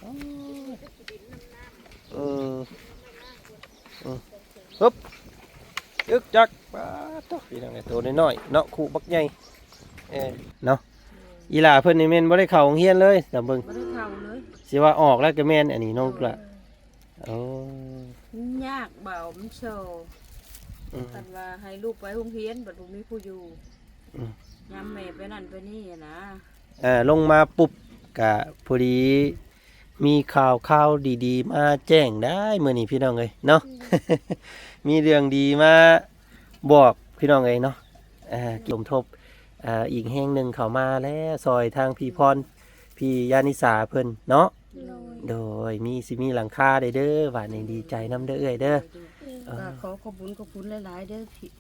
ອືມ ອືມ ຮຶບ ຈຶກຈັກ ປາດໂທ້ ພີ່ນ້ອງເອີຍ ໂຕນ້ອຍໆເນາະ ຄຸບັກໃຫຍ່ ເອີ ເນາະ. ອີ່ຫຼ້າເພິ່ນນີ້ແມ່ນບໍ່ໄດ້ເຂົ້າໂຮງຮຽນເລີຍ ຕາມເບິ່ງ ບໍ່ໄດ້ເຂົ້າເລີຍ ຊິວ່າອອກແລ້ວກໍແມ່ນອັນນີ້ເນາະ ໂດຍ ລູກຫຼ້າ. ໂອ້ ມັນຍາກເບົາ ມັນໂຊ ອືມ ຄັນວ່າໃຫ້ລູກໄປໂຮງຮຽນ ບັດບໍ່ມີຜູ້ຢູ່ ອືມ ຍາມແມ່ໄປນັ້ນໄປນີ້ນະ. ເອີ ລົງມາປຸບກະພໍດີມີຂ່າວຄາວດີໆມາແຈ້ງໄດ້ມື້ນີ້ ພີ່ນ້ອງເອີຍເນາະ ອືມ ມີເລື່ອງດີມາບອກ ພີ່ນ້ອງເອີຍເນາະ. ເອີ ສົມທົບ ເອີ ອີກແຮງໜຶ່ງເຂົ້າມາແລ້ວ ຊ່ອຍທາງພີ່ພອນ ພີ່ຍານິສາເພິ່ນເນາະ. ໂດຍ ໂດຍ ມີ ຊິມີຫຼັງຄາໄດ້ເດີ ບາດນີ້ດີໃຈນຳເດີເອື້ອຍເດີ. ໂດຍ ເອີ ກໍຂໍຂອບບຸນຂອບຄຸນຫຼາຍໆເດີ ພີ່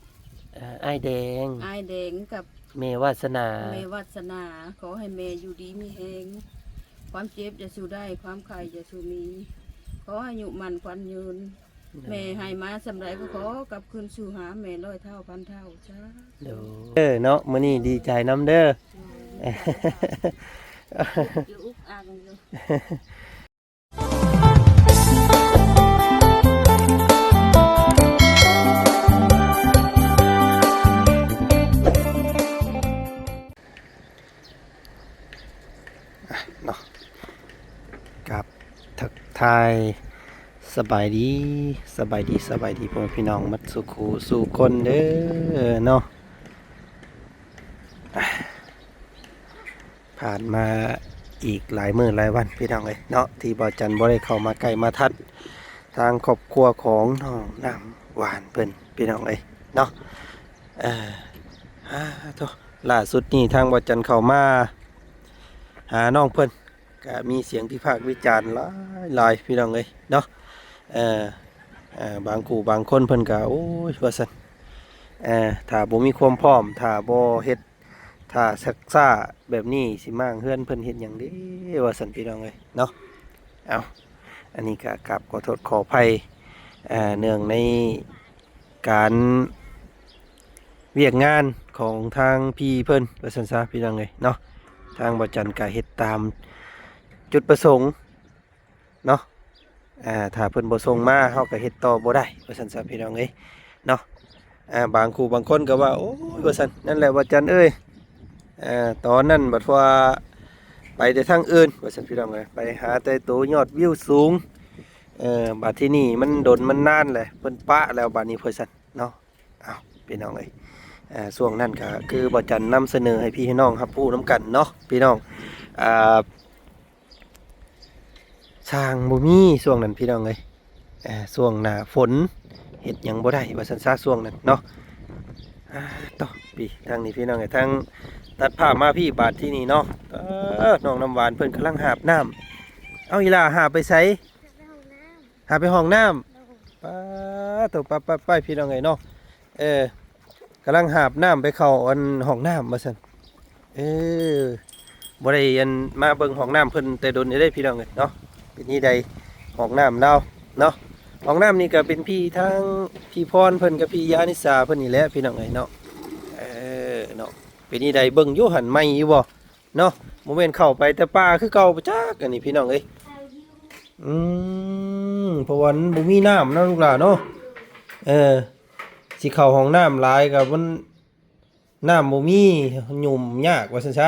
ເອີ ອ້າຍແດງ ອ້າຍແດງກັບແມ່ວາດສະໜາ ແມ່ວາດສະໜາ ຂໍໃຫ້ແມ່ຢູ່ດີມີແຮງ ຄວາມເຈັບຢ່າສູ່ໄດ້ ຄວາມໄຂ້ຢ່າສູ່ມີ ຂໍໃຫ້ອາຍຸໝັ້ນຂວັນຍືນ. ໂດຍ ແມ່ໃຫ້ມາສ່ຳໃດກໍຂໍກັບຄືນສູ່ຫາແມ່ຮ້ອຍເທົ່າພັນເທົ່າ ສາທຸ. ໂດຍ ເອີ ເນາະ ມື້ນີ້ດີໃຈນຳເດີ. ໂດຍ ຢູ່ອຸກອັ່ງຢູ່. ອ່ະ ເນາະ ກັບທັກທາຍສະບາຍດີ ສະບາຍດີ ສະບາຍດີພໍ່ແມ່ພີ່ນ້ອງໝົດສູ່ຄູ່ສູ່ຄົນເດີເນາະ. ອ່ະ ຜ່ານມາອີກຫຼາຍມື້ຫຼາຍວັນ ພີ່ນ້ອງເອີຍເນາະ ທີ່ບ່າວຈັນບໍ່ໄດ້ເຂົ້າມາໃກ້ມາທັດທາງຄອບຄົວຂອງນ້ອງນ້ຳຫວານເພິ່ນ ພີ່ນ້ອງເອີຍເນາະ. ເອີ ອາ ໂທ້ ລ່າສຸດນີ້ທາງບ່າວຈັນເຂົ້າມາຫານ້ອງເພິ່ນ ກະມີສຽງວິພາກວິຈານຫຼາຍໆ ພີ່ນ້ອງເອີຍເນາະ. ເອີ ເອີ ບາງຄູ່ບາງຄົນເພິ່ນກະ ໂອ້ຍ ວ່າຊັ້ນ ເອີ ຖ້າບໍ່ມີຄວາມພ້ອມ ຖ້າບໍ່ເຮັດ ຖ້າຊັກຊ້າແບບນີ້ ຊິມ້າງເຮືອນເພິ່ນເຮັດຫຍັງເດ້ ວ່າຊັ້ນ ພີ່ນ້ອງເອີຍເນາະ. ເອົ້າ ອັນນີ້ກະກາບຂໍໂທດຂໍອະໄພ ເອີ ເນື່ອງໃນ ການວຽກງານຂອງທາງພີ່ເພິ່ນ ວ່າຊັ້ນຊະ ພີ່ນ້ອງເອີຍເນາະ. ທາງບ່າວຈັນກະເຮັດຕາມຈຸດປະສົງເນາະ. ອ່າ ຖ້າເພິ່ນບໍ່ສົ່ງມາ ເຮົາກະເຮັດຕໍ່ບໍ່ໄດ້ ວ່າຊັ້ນຊະ ພີ່ນ້ອງເອີຍເນາະ. ອ່າ ບາງຄູ່ບາງຄົນກະວ່າ ໂອ້ຍ ວ່າຊັ້ນ ນັ້ນແຫຼະ ບ່າວຈັນເອີຍ ອ່າ ຕອນນັ້ນບັດວ່າໄປແຕ່ທາງອື່ນ ວ່າຊັ້ນ ພີ່ນ້ອງເອີຍ ໄປຫາແຕ່ໂຕຍອດວິວສູງ. ເອີ ບາດທີນີ້ມັນດົນມັນນານແຫຼະ ເພິ່ນປະແລ້ວບາດນີ້ ເພິ່ນຊັ້ນເນາະ. ເອົ້າ ພີ່ນ້ອງເອີຍ ເອີ ຊ່ວງນັ້ນກະຄືບ່າວຈັນນຳສະເໜີໃຫ້ພີ່ໃຫ້ນ້ອງຮັບຮູ້ນຳກັນເນາະ ພີ່ນ້ອງ. ອ່າ ຊ່າງບໍ່ມີຊ່ວງນັ້ນ ພີ່ນ້ອງເອີຍ ເອີ ຊ່ວງໜ້າຝົນເຮັດຫຍັງບໍ່ໄດ້ ວ່າຊັ້ນຊະ ຊ່ວງນັ້ນເນາະ. ອ່າ ຕໍ່ ພີ່ ທາງນີ້ ພີ່ນ້ອງເອີຍ ທາງຕັດພາບມາພີ່ ບາດທີນີ້ເນາະ. ເອີ ນ້ອງນ້ຳຫວານເພິ່ນກຳລັງຫາບນ້ຳ. ເອົ້າ ອີ່ຫຼ້າຫາບໄປໃສ? ຫາໄປຫ້ອງນ້ຳ. ໂດຍ ປາດໂທ້ ໄປ ໄປ ໄປ ພີ່ນ້ອງເອີຍເນາະ. ເອີ ກຳລັງຫາບນ້ຳໄປເຂົ້າອັນຫ້ອງນ້ຳວ່າຊັ້ນ. ເອີ ບໍ່ໄດ້ອັນມາເບິ່ງຫ້ອງນ້ຳເພິ່ນແຕ່ດົນແລ້ວເດ້ ພີ່ນ້ອງເອີຍເນາະ. ເປັນນີ້ໃດຫ້ອງນ້ຳລາວເນາະ. ຫ້ອງນ້ຳນີ້ກະເປັນພີ່ ທາງພີ່ພອນເພິ່ນກັບພີ່ຍານິສາເພິ່ນນີ້ແຫຼະ ພີ່ນ້ອງເອີຍເນາະ. ເອີ ເນາະ ເປັນນີ້ໃດ ເບິ່ງຢູ່ຫັ້ນ ໃໝ່ຢູ່ບໍ່? ເນາະ ບໍ່ແມ່ນເຂົ້າໄປແຕ່ປ່າຄືເກົ່າບໍ່ຈັກ ອັນນີ້ ພີ່ນ້ອງເອີຍ. ອືມ ເພາະວ່າມັນບໍ່ມີນ້ຳເນາະ ລູກຫຼານເນາະ. ເອີ ຊິເຂົ້າຫ້ອງນ້ຳຫຼາຍກະມັນ ນ້ຳບໍ່ມີ ຫຍຸ້ມຍາກ ວ່າຊັ້ນຊະ.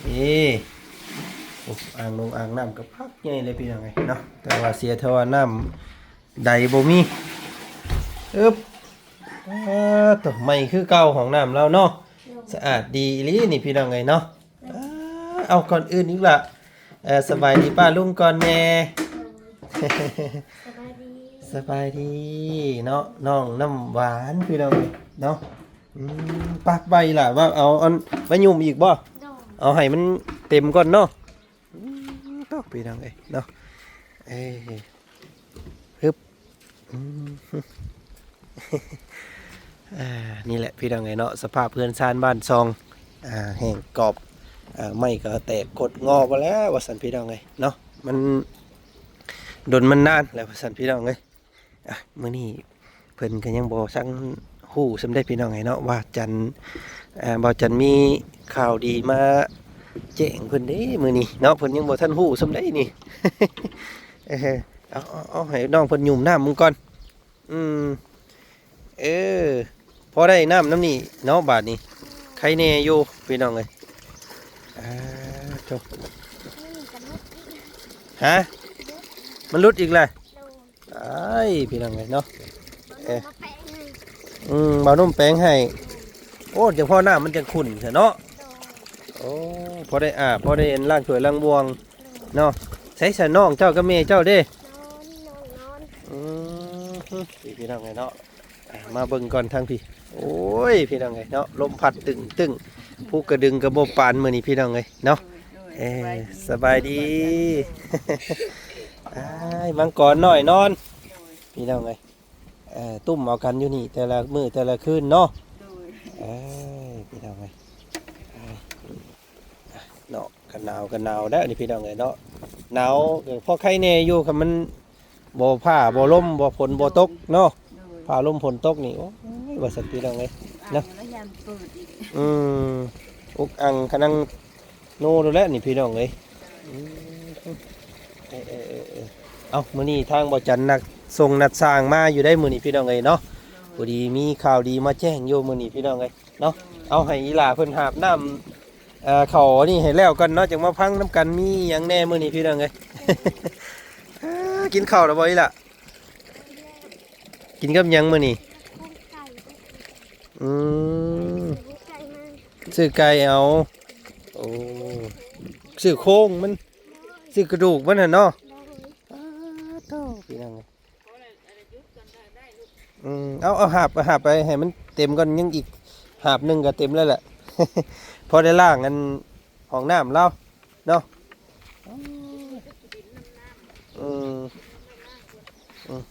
ເອີ ໂອ້ ອ່າງນົງອ່າງນ້ຳກະພັກໃຫຍ່ເລີຍ ພີ່ນ້ອງເອີຍເນາະ ແຕ່ວ່າເສຍແຕ່ວ່ານ້ຳໃດບໍ່ມີ. ອຶບ ປາດໂທ້ ໃໝ່ຄືເກົ່າຫ້ອງນ້ຳລາວເນາະ. ໂດຍ ສະອາດດີອີ່ຫຼີນີ້ ພີ່ນ້ອງເອີຍເນາະ. ໂດຍ ເອົາ ກ່ອນອື່ນອີກລະ ເອີ ສະບາຍດີປ້າລຸງກ່ອນແດ່. ໂດຍ ສະບາຍດີ ສະບາຍດີເນາະ ນ້ອງນ້ຳຫວານ ພີ່ນ້ອງເອີຍເນາະ. ອືມ ປະ ໄປລະ ວ່າເອົາອັນມາຫຍຸ້ມອີກບໍ່? ໂດຍ ເອົາໃຫ້ມັນເຕັມກ່ອນເນາະ. ອືມ ໂທ້ ພີ່ນ້ອງເອີຍເນາະ ເອີ ຮຶບ ອືມ ອ່າ ນີ້ແຫຼະ ພີ່ນ້ອງເອີຍເນາະ ສະພາບເຮືອນຊານບ້ານຊ່ອງ ອ່າ ແຫ້ງກອບ ອ່າ ໄມ້ກະແຕກກົດງໍ້ໝົດແລ້ວ ວ່າຊັ້ນ ພີ່ນ້ອງເອີຍເນາະ. ມັນດົນມັນນານແລ້ວ ວ່າຊັ້ນ ພີ່ນ້ອງເອີຍ. ອ່ະ ມື້ນີ້ເພິ່ນກະຍັງບໍ່ທັນຮູ້ສ່ຳໃດ ພີ່ນ້ອງເອີຍເນາະ ວ່າຈັນ ເອີ ບ່າວຈັນມີຂ່າວດີມາ ແຈ້ງເພິ່ນເດ້ມື້ນີ້ເນາະ ເພິ່ນຍັງບໍ່ທັນຮູ້ສ່ຳໃດນີ້. ເອີ ເອົາ ເອົາ ເອົາ ໃຫ້ນ້ອງເພິ່ນຫຍຸ້ມນ້ຳມັນກ່ອນ. ອືມ ເອີ ພໍໄດ້ນ້ຳນຳນີ້ເນາະ ບາດນີ້ໄຄແດ່ຢູ່ພີ່ນ້ອງເອີຍ. ອ່າ ໂທ້ ຮະ ມັນຫຼຸດອີກແລ້ວ. ອ້າຍ ພີ່ນ້ອງເອີຍເນາະ ເອີ ອືມ ບ່າວໜຸ່ມແປງໃຫ້. ໂອ້ ຈັ່ງພໍນ້ຳມັນຈັ່ງຂຸ້ນຊະເນາະ. ໂອ້ ພໍໄດ້ອາບ ພໍໄດ້ລ້າງຖ້ວຍລ້າງບ່ວງເນາະ. ໃສຊະນ້ອງເຈົ້າກັບແມ່ເຈົ້າເດ້? ນອນ ນ້ອງນອນ. ອືມ ພີ່ນ້ອງເອີຍເນາະ ອ່າ ມາເບິ່ງກ່ອນທາງພີ້. ໂອ້ຍ ພີ່ນ້ອງເອີຍເນາະ ລົມພັດຕຶ້ງໆ ພູກະດຶງກະບໍ່ປານມື້ນີ້ພີ່ນ້ອງເອີຍເນາະ. ເອີ ສະບາຍດີ ອ້າຍ ມັງກອນນ້ອຍນອນ ພີ່ນ້ອງເອີຍ. ເອີ ຕຸ້ມເອົາກັນຢູ່ນີ້ແຕ່ລະມື້ແຕ່ລະຄືນເນາະ. ເອີ ພີ່ນ້ອງເອີຍ ເນາະ ກະໜາວ ກະໜາວແລ້ວນີ້ພີ່ນ້ອງເອີຍເນາະ. ໜາວ ເອີ ພໍໄຄແດ່ຢູ່ ຄັນມັນບໍ່ຟ້າບໍ່ລົມ ບໍ່ຝົນບໍ່ຕົກເນາະ. ໂດຍ ຟ້າລົມຝົນຕົກນີ້ ໂອ້ຍ ວ່າຊັ້ນພີ່ນ້ອງເອີຍເນາະ. ເອົາລະ ຢ້ານເປີດອີກ. ອືມ ອຸກອັ່ງຂະນັງໂນໂລດແຫຼະນີ້ພີ່ນ້ອງເອີຍ. ອືມ ເອີ ເອີ ເອີ ເອີ ເອົ້າ ມື້ນີ້ທາງບໍ່ຈັນນັດສົ່ງນັດຊ່າງມາຢູ່ໄດ໋ມື້ນີ້ພີ່ນ້ອງເອີຍເນາະ. ໂດຍ ພໍດີມີຂ່າວດີມາແຈ້ງຢູ່ມື້ນີ້ພີ່ນ້ອງເອີຍເນາະ. ໂດຍ ເອົາ ໃຫ້ອີຫຼ້າເພິ່ນຫາບນ້ຳ ເອີ ເຂົ້າອັນນີ້ໃຫ້ແລ້ວກ່ອນເນາະ ຈັ່ງມາຟັງນຳກັນ ມີຫຍັງແດ່ມື້ນີ້ພີ່ນ້ອງເອີຍ. ເອີ ກິນເຂົ້າແລ້ວບໍ່ອີຫຼ້າ? ກິນກັບຫຍັງມື້ນີ້? ອືມ ຊື້ໄກ່ເອົາ. ໂອ້ ຊື້ໂຄງມັນ ຊື້ກະດູກມັນຫັ້ນເນາະ. ໂດຍ ອ້າໂທ້ ພີ່ນ້ອງເອີຍ. ອືມ ເອົາ ເອົາ ຫາບ ຫາບໄປໃຫ້ມັນເຕັມກ່ອນ ຍັງອີກຫາບໜຶ່ງກໍເຕັມແລ້ວແຫຼະ ພໍໄດ້ລ້າງອັນຫ້ອງນ້ຳລາວເນາະ. ອືມ ອືມ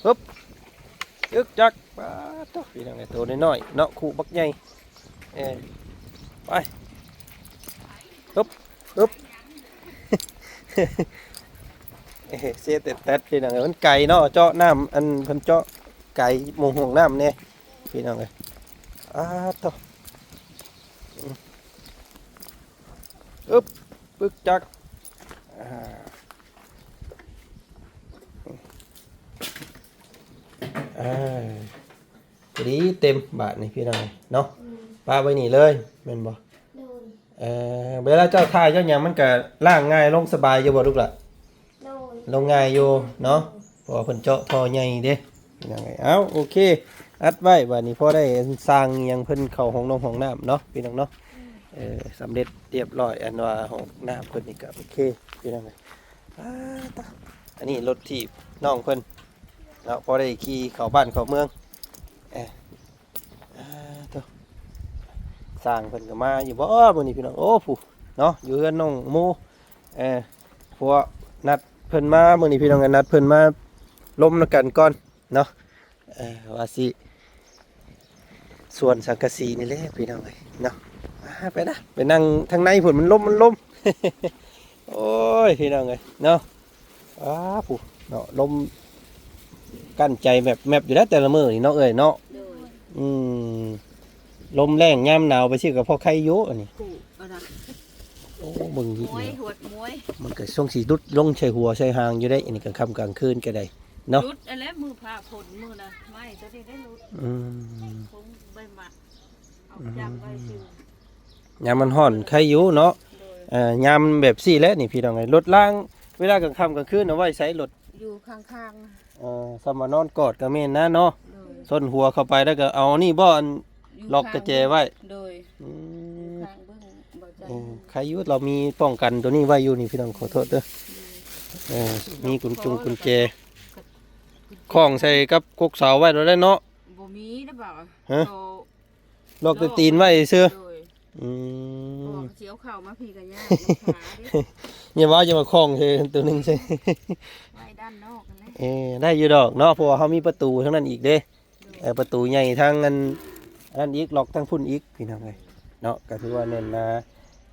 ຮຶບ ອຶກຈັກ ປາດໂທ້ ພີ່ນ້ອງເອີຍ ໂຕນ້ອຍໆເນາະ ຄຸບັກໃຫຍ່. ເອີ ໄປ ຮຶບ ຮຶບ ເອີ ເຊແຕດໆ ພີ່ນ້ອງເອີຍ ມັນໄກເນາະ ເຈາະນ້ຳ ອັນເພິ່ນເຈາະໄກໝ່ອງຫ້ອງນ້ຳແດ່ ພີ່ນ້ອງເອີຍ. ອ້າໂທ້ ອຶບ ປຶກຈັກ ອ່າ ອ່າ ພໍດີເຕັມບາດນີ້ພີ່ນ້ອງເນາະ. ອືມ ປະໄວ້ນີ້ເລີຍແມ່ນບໍ່? ໂດຍ ເອີ ເວລາເຈົ້າຖ່າຍເຈົ້າຫຍັງ ມັນກະລ້າງງ່າຍລົງສະບາຍຢູ່ບໍ່ລູກຫຼະ? ໂດຍ ລົງງ່າຍຢູ່ເນາະ ເພາະວ່າເພິ່ນເຈາະທໍ່ໃຫຍ່ເດ້ ພີ່ນ້ອງເອີຍ. ເອົາ ໂອເຄ ອັດໄວ້ ບາດນີ້ພໍໄດ້ສ້າງອີ່ຫຍັງເພິ່ນເຂົ້າຫ້ອງນ້ອງຫ້ອງນ້ຳເນາະ ພີ່ນ້ອງເນາະ. ອືມ ເອີ ສຳເລັດຮຽບຮ້ອຍ ອັນວ່າຫ້ອງນ້ຳເພິ່ນນີ້ກະໂອເຄ ພີ່ນ້ອງເອີຍ. ປາດໂທ້ ອັນນີ້ລົດຖີບນ້ອງເພິ່ນເນາະ ພໍໄດ້ຂີ່ເຂົ້າບ້ານເຂົ້າເມືອງ. ເອີ ອ່າ ໂທ້ ຊ່າງເພິ່ນກໍມາຢູ່ບໍ່ມື້ນີ້ພີ່ນ້ອງ? ໂອ້ ຜູ້ເນາະ ຢູ່ເຮືອນນ້ອງໂມ ເອີ ເພາະວ່ານັດເພິ່ນມາມື້ນີ້ພີ່ນ້ອງ ນັດເພິ່ນມາລົມນຳກັນກ່ອນເນາະ. ເອີ ວ່າຊິສວນສັງກະສີນີ້ແຫຼະພີ່ນ້ອງເອີຍເນາະ. ອ່າ ໄປນະ ໄປນັ່ງທາງໃນພຸ້ນ ມັນລົມ ມັນລົມ. ໂອ້ຍ ພີ່ນ້ອງເອີຍເນາະ. ອ້າ ຜູ້ເນາະ ລົມກັ້ນໃຈແມບໆຢູ່ແລ້ວແຕ່ລະມື້ນີ້ເນາະເອື້ອຍເນາະ. ໂດຍ ອືມ ລົມແລ້ງຍາມໜາວໄປຊີ້ກໍພໍໄຄຢູ່ອັນນີ້. ໂອ້ ເບິ່ງ ໂອ້ຍ ຫວດມວຍ ມັນກໍຊ່ວງຊິຫຼຸດລົງໃສ່ຫົວໃສ່ຫາງຢູ່ເດ້ ອັນນີ້ກາງຄ່ຳກາງຄືນກໍໄດ້ເນາະ. ຫຼຸດອັນແລ້ວ ມື້ຟ້າຝົນມື້ນະ ໄມ້ຕົວນີ້ໄດ້ຫຼຸດ. ອືມ ຄົງໃບໝາກ ເອົາຈັບໄວ້ຊື່ ຍາມມັນຮ້ອນໄຄຢູ່ເນາະ. ໂດຍ ເອີ ຍາມແບບຊີ້ແຫຼະນີ້ພີ່ນ້ອງເອີຍ ລົດລາງເວລາກາງຄ່ຳກາງຄືນເອົາໄວ້ໃສລົດ? ຢູ່ຂ້າງໆ ເອີ ສ່ຳວ່ານອນກອດກໍແມ່ນນະເນາະ. ໂດຍ ສົ້ນຫົວເຂົ້າໄປແລ້ວກໍເອົານີ້ບໍ່ ອັນ ຢູ່ ລັອກກະແຈໄວ້. ໂດຍ ອືມ ຢູ່ຂ້າງເບິ່ງບໍ່ຈັນ. ເອີ ໃຄຢູ່ ລາວມີປ້ອງກັນຕົວນີ້ໄວ້ຢູ່ນີ້ພີ່ນ້ອງ ຂໍໂທດເດີ. ໂດຍ ເອີ ມີກຸນຈຸງກຸນແຈ ຂ້ອງໃສ່ກັບກົກເສົາໄວ້ໂລດແຫຼະເນາະ. ບໍ່ມີນະບ່າວ ຮະ ໂຕ ລັອກແຕ່ຕີນໄວ້ຊື່. ໂດຍ ອືມ ບໍ່ວ່າຊິເອົາເຂົ້າມາພີ້ກໍຍາກ ມັນຄາເດ້. ຢ່າເວົ້າ ຢ່າມາຄ້ອງໃສ່ຕົວໜຶ່ງໃສ່ ໄວ້ດ້ານນອກຫັ້ນແຫຼະ. ເອີ ໄດ້ຢູ່ດອກເນາະ ເພາະວ່າເຮົາມີປະຕູທາງນັ້ນອີກເດ້. ໂດຍ ເອີ ປະຕູໃຫຍ່ທາງອັນ ອັນນັ້ນອີກ ລັອກທາງພຸ້ນອີກ ພີ່ນ້ອງເອີຍເນາະ. ກໍຖືວ່າແໜ້ນໜາ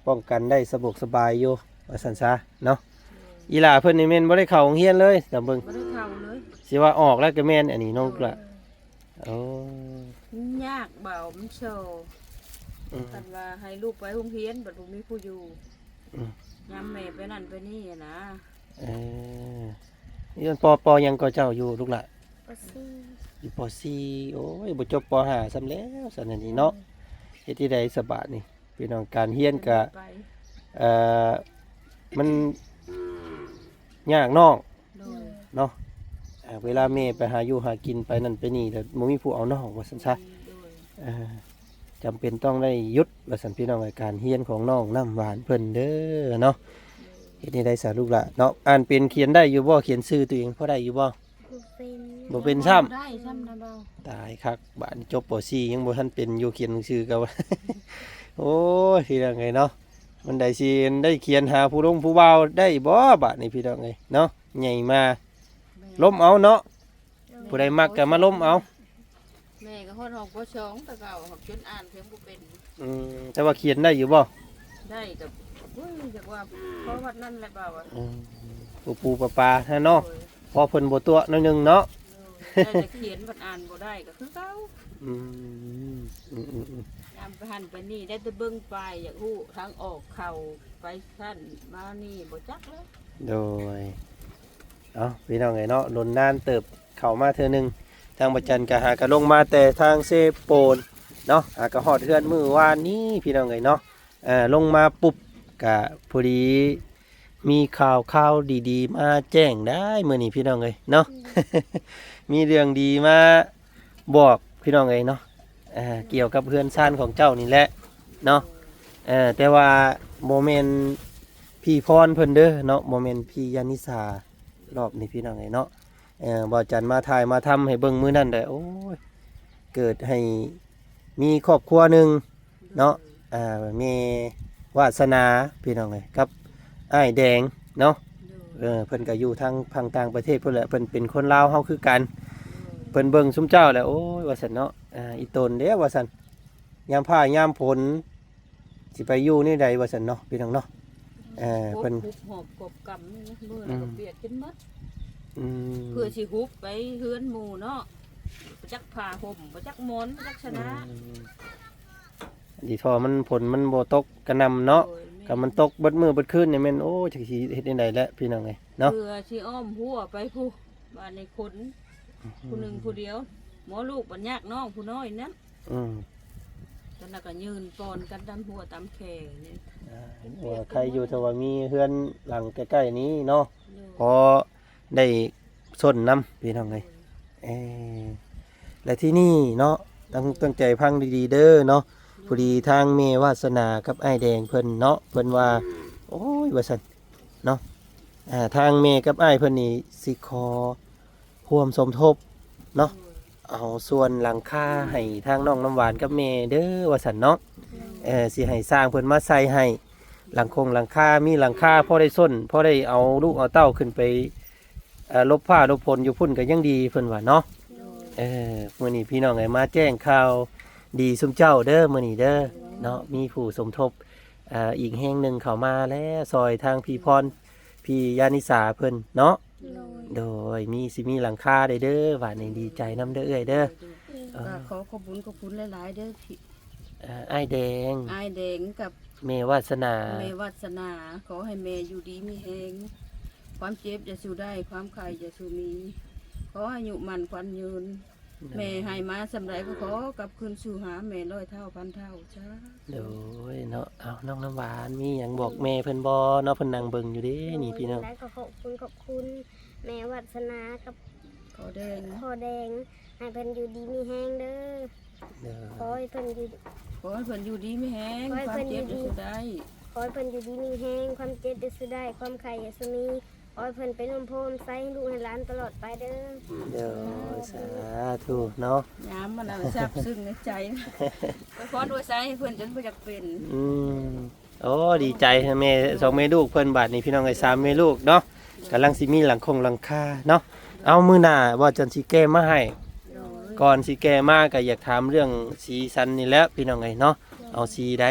ປ້ອງກັນໄດ້ສະດວກສະບາຍຢູ່ ວ່າຊັ້ນຊະເນາະ. ໂດຍ ອີຫຼ້າເພິ່ນນີ້ແມ່ນບໍ່ໄດ້ເຂົ້າໂຮງຮຽນເລີຍ ຕາມເບິ່ງ ບໍ່ໄດ້ເຂົ້າເລີຍ. ຊິວ່າອອກແລ້ວກໍແມ່ນອັນນີ້ເນາະ. ໂດຍ ລະ ໂອ້ ມັນຍາກບ່າວ ມັນໂຊ. ອືມ ຄັນວ່າໃຫ້ລູກໄປໂຮງຮຽນ ບັດບໍ່ມີຜູ້ຢູ່ ອືມ ຍາມແມ່ໄປນັ້ນໄປນີ້ນະ. ເອີ ຢູ່ ປ ປ ຫຍັງກໍເຈົ້າຢູ່ລູກຫຼ້າ? ປ ສີ່ ຢູ່ ປ ສີ່. ໂອ້ຍ ບໍ່ຈົບ ປ ຫ້າ ຊ້ຳແລ້ວຊັ້ນນີ້ເນາະ. ເຮັດຈັ່ງໃດສະບາດນີ້ ພີ່ນ້ອງ? ການຮຽນກະ ໄປ ເອີ ມັນຍາກນ້ອງ ໂດຍ ເນາະ. ເອີ ເວລາແມ່ໄປຫາຢູ່ຫາກິນ ໄປນັ້ນໄປນີ້ ແລ້ວບໍ່ມີຜູ້ເອົານ້ອງວ່າຊັ້ນຊະ. ໂດຍ ເອີ ຈຳເປັນຕ້ອງໄດ້ຢຸດວ່າຊັ້ນ ພີ່ນ້ອງເອີຍ ການຮຽນຂອງນ້ອງນ້ຳຫວານເພິ່ນເດີເນາະ. ເຮັດແນວໃດສາລູກຫຼ້າເນາະ? ອ່ານເປັນຂຽນໄດ້ຢູ່ບໍ່? ຂຽນຊື່ຕົວເອງພໍໄດ້ຢູ່ບໍ່? ບໍ່ເປັນ ບໍ່ເປັນຊ້ຳ. ບໍ່ໄດ້ຊ້ຳນະເບົາ. ຕາຍຄັກ ບາດນີ້ຈົບ ປ ສີ່ ຍັງບໍ່ທັນເປັນຢູ່ ຂຽນໜັງສືກໍ ໂອ້ຍ ພີ່ນ້ອງເອີຍເນາະ. ມັນໃດຊິໄດ້ຂຽນຫາຜູ້ລົງຜູ້ບ່າວໄດ້ບໍ່ບາດນີ້ ພີ່ນ້ອງເອີຍເນາະ? ໃຫຍ່ມາ ແມ່ນ ລົມເອົາເນາະ. ໂດຍ ຜູ້ໃດມັກກໍມາລົມເອົາ. ແມ່ກໍຮອດຫ້ອງ ປ ສອງ ແຕ່ເກົ່າ ຈົນອ່ານພຽງບໍ່ເປັນ. ອືມ ແຕ່ວ່າຂຽນໄດ້ຢູ່ບໍ່? ໄດ້ກໍ ໂອ້ຍ ຢາກວ່າພໍວັດນັ້ນແຫຼະເບົາ. ອືມ ປູໆປາໆຫັ້ນເນາະ. ໂດຍ ພໍເພິ່ນບໍ່ຕົວະໜ້ອຍໜຶ່ງເນາະ. ໂດຍ ໄດ້ແຕ່ຂຽນ ບັດອ່ານບໍ່ໄດ້ກໍຄືເກົ່າ. ອືມ ອືມໆໆ ຍາມໄປຫັ້ນໄປນີ້ ໄດ້ແຕ່ເບິ່ງປ້າຍ ຢາກຮູ້ທາງອອກ ເຂົ້າໄປຊັ້ນມານີ້ ບໍ່ຈັກເລີຍ. ໂດຍ ເອົາ ພີ່ນ້ອງເອີຍເນາະ ດົນນານເຕີບເຂົ້າມາເທື່ອໜຶ່ງ. ທາງພະຈັນກໍຫາກໍລົງມາແຕ່ທາງເຊໂປນເນາະ ຫາກໍຮອດເຮືອນມື້ວານນີ້ ພີ່ນ້ອງເອີຍເນາະ. ເອີ ລົງມາປຸບກະພໍດີມີຂ່າວຄາວດີໆມາແຈ້ງໄດ້ມື້ນີ້ ພີ່ນ້ອງເອີຍເນາະ. ມີເລື່ອງດີມາບອກ ພີ່ນ້ອງເອີຍເນາະ ເອີ ກ່ຽວກັບເຮືອນຊານຂອງເຈົ້ານີ້ແຫຼະເນາະ. ເອີ ແຕ່ວ່າບໍ່ແມ່ນພີ່ພອນເພິ່ນເດີເນາະ ບໍ່ແມ່ນພີ່ຍານິສາ ລອບນີ້ ພີ່ນ້ອງເອີຍເນາະ. ເອີ ບ່າວຈັນມາຖ່າຍມາທຳໃຫ້ເບິ່ງມື້ນັ້ນແຫຼະ ໂອ້ຍ ເກີດໃຫ້ມີຄອບຄົວໜຶ່ງເນາະ. ໂດຍ ອ່າ ແມ່ວາດສະໜາ ພີ່ນ້ອງເອີຍ ກັບອ້າຍແດງເນາະ. ໂດຍ ເອີ ເພິ່ນກໍຢູ່ທາງຝັ່ງຕ່າງປະເທດພຸ້ນແຫຼະ ເພິ່ນເປັນຄົນລາວເຮົາຄືກັນ. ໂດຍ ເພິ່ນເບິ່ງຊຸມເຈົ້າແລ້ວ ໂອ້ຍ ວ່າຊັ້ນເນາະ ອ່າ ອີ່ຕົນເດ້ ວ່າຊັ້ນ ຍາມຟ້າຍາມຝົນ ຊິໄປຢູ່ແນວໃດວ່າຊັ້ນເນາະ ພີ່ນ້ອງເນາະ. ເອີ ເພິ່ນ ຫຸບຫອບກອບກຳ ມື້ລະກໍປຽກຈົນໝົດ. ອືມ ເພື່ອຊິຫຸບໄປເຮືອນໝູ່ເນາະ ບໍ່ຈັກຜ້າຫົ່ມ ບໍ່ຈັກໝອນ ບໍ່ຈັກຊະນາ. ອືມ ດີທໍ່ມັນ ຝົນມັນບໍ່ຕົກກະໜ່ຳເນາະ. ໂດຍ ແມ່ນ ຄັນມັນຕົກເບິດມື້ເບິດຄືນນີ້ແມ່ນ ໂອ້ ຈັກຊິເຮັດແນວໃດແຫຼະ ພີ່ນ້ອງເອີຍເນາະ. ເພື່ອຊິອ້ອມຮົ້ວໄປພຸ້ນ ບາດນີ້ຄົນ ອືມ ຜູ້ໜຶ່ງຜູ້ດຽວ ໝໍລູກບັດຍາກນ້ອງຜູ້ນ້ອຍນັ້ນ. ອືມ ກັນລະກະຍື່ນປ່ອນກັນຕາມຫົວຕາມແຂ້ນີ້. ອ່າ ໂອ້ ໄຄຢູ່ ແຕ່ວ່າມີເຮືອນຫຼັງໃກ້ໆນີ້ເນາະ. ໂດຍ ພໍໄດ້ຊົນນຳ ພີ່ນ້ອງເອີຍ. ໂດຍ ເອີ ແລະທີ່ນີ້ເນາະ ຕັ້ງ ຕັ້ງໃຈຟັງດີໆເດີເນາະ. ໂດຍ ພໍດີທາງແມ່ວາດສະໜາກັບອ້າຍແດງເພິ່ນເນາະ ເພິ່ນວ່າ ໂອ້ຍ ວ່າຊັ້ນເນາະ ອ່າ ທາງແມ່ກັບອ້າຍເພິ່ນນີ້ຊິຂໍ ຮ່ວມສົມທົບເນາະ. ໂດຍ ເອົາສ່ວນຫຼັງຄາໃຫ້ທາງນ້ອງນ້ຳຫວານກັບແມ່ເດີວ່າຊັ້ນເນາະ. ໂດຍ ເອີ ຊິໃຫ້ຊ່າງເພິ່ນມາໃສ່ໃຫ້ ຫຼັງຄົງຫຼັງຄາ ມີຫຼັງຄາພໍໄດ້ຊົນ ພໍໄດ້ເອົາລູກເອົາເຕົ້າຂຶ້ນໄປ ເອີ ຫຼົບຟ້າຫຼົບຝົນຢູ່ພຸ້ນກໍຍັງດີ ເພິ່ນວ່າເນາະ. ໂດຍ ເອີ ມື້ນີ້ພີ່ນ້ອງເອີຍ ມາແຈ້ງຂ່າວດີຊຸມເຈົ້າເດີ ມື້ນີ້ເດີເນາະ. ໂດຍ ມີຜູ້ສົມທົບ ເອີ ອີກແຮງໜຶ່ງເຂົ້າມາແລ້ວ ຊ່ອຍທາງພີ່ພອນ ພີ່ຍານິສາເພິ່ນເນາະ. ໂດຍ ໂດຍ ມີ ຊິມີຫຼັງຄາໄດ້ເດີ ບາດນີ້ດີໃຈນຳເດີເອື້ອຍເດີ. ໂດຍ ເອີ ກໍຂໍຂອບຄຸນຂອບຄຸນຫຼາຍໆເດີ ເອີ ອ້າຍແດງ ອ້າຍແດງກັບແມ່ວາດສະໜາ ແມ່ວາດສະໜາ. ຂໍໃຫ້ແມ່ຢູ່ດີມີແຮງ ຄວາມເຈັບຢ່າສູ່ໄດ້ ຄວາມໄຂ້ຢ່າສູ່ມີ ຂໍໃຫ້ອາຍຸໝັ້ນຂວັນຍືນ. ໂດຍ ແມ່ໃຫ້ມາສ່ຳໃດກໍຂໍກັບຄືນສູ່ຫາແມ່ຮ້ອຍເທົ່າພັນເທົ່າ. ສາທຸ. ໂດຍເນາະ ເອົາ ນ້ອງນ້ຳຫວານ ມີຫຍັງບອກແມ່ເພິ່ນບໍ່ເນາະ? ເພິ່ນນັ່ງເບິ່ງຢູ່ເດ້ນີ້ພີ່ນ້ອງ. ໂດຍ ແລ້ວກໍຂອບຄຸນ ຂອບຄຸນແມ່ວາດສະໜາກັບພໍ່ແດງ ພໍ່ແດງ ໃຫ້ເພິ່ນຢູ່ດີມີແຮງເດີ. ໂດຍ ຂໍໃຫ້ເພິ່ນຢູ່ ຂໍໃຫ້ເພິ່ນຢູ່ດີມີແຮງ ຄວາມເຈັບຢ່າສູ່ໄດ້ ຂໍໃຫ້ເພິ່ນຢູ່ດີມີແຮງ ຄວາມເຈັບຢ່າສູ່ໄດ້ ຄວາມໄຂ້ຢ່າສູ່ມີ. ຂໍໃຫ້ເພິ່ນເປັນຮົ່ມໂພຮົ່ມໄຊໃຫ້ລູກໃຫ້ຫຼານຕະຫຼອດໄປເດີ. ໂດຍ ສາທຸເນາະ. ຍາມມັນນັ້ນຊາບຊຶ້ງໃນໃຈ ໄປພອນອວຍໄຊໃຫ້ເພິ່ນຈົນບໍ່ຢາກເປັນ. ອືມ ໂອ້ ດີໃຈແມ່ ສອງແມ່ລູກເພິ່ນ ບາດນີ້ພີ່ນ້ອງເອີຍ ສາມແມ່ລູກເນາະ ກຳລັງຊິມີຫຼັງຄົງຫຼັງຄາເນາະ. ເອົາ ມື້ໜ້າວ່າຈັ່ງຊິແກ້ມາໃຫ້. ໂດຍ ກ່ອນຊິແກ້ມາກໍຢາກຖາມເລື່ອງສີສັນນີ້ແຫຼະ ພີ່ນ້ອງເອີຍເນາະ. ເອົາສີໃດ